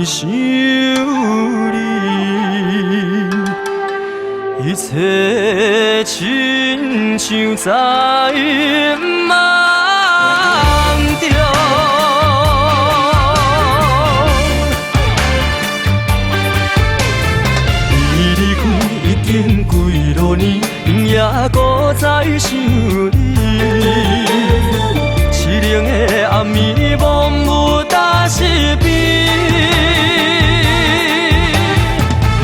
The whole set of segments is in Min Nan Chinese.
想你，一切親像在夢中。你離開已經幾落年，今夜閣再想你。淒冷的暗暝，摸無搭身邊。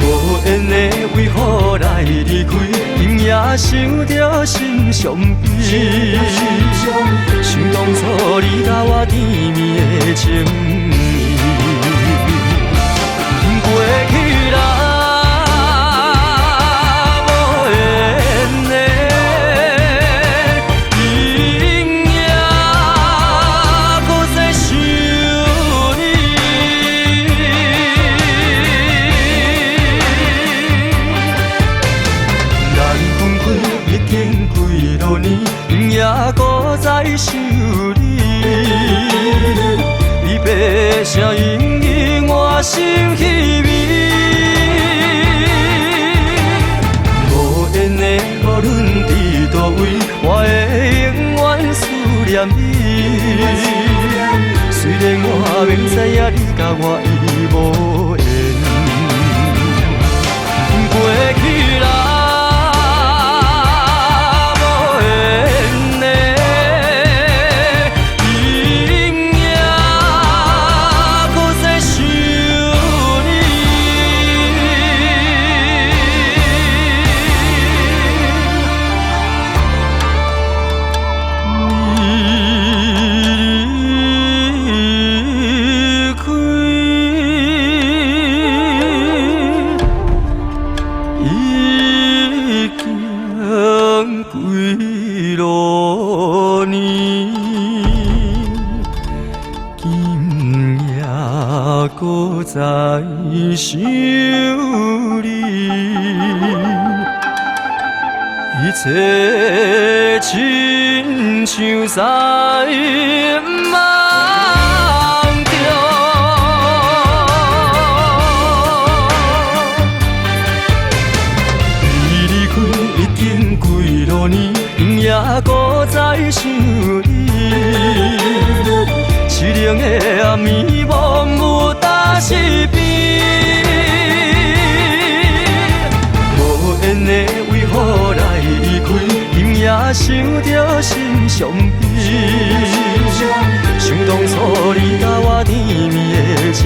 無緣的為何來離開？今夜想著心傷悲。想當初你佮我甜蜜的情意，過去啦，無緣的，今夜閣再想你。咱分開已經幾落年，今夜閣再想你。離別聲隱隱我心稀微。無緣的，無論佇佗位，我會永遠思念你。雖然我明知影你佮我已無緣，過去啦，無緣的，今夜閣再想你。你離開已經幾落年，今夜閣再想你，一切親像在夢中。你離開已經幾落年，今夜閣再想你。淒冷的暗暝，摸無搭身邊。無緣的為何來離開？今夜想著心傷悲。想當初你佮我甜蜜的情。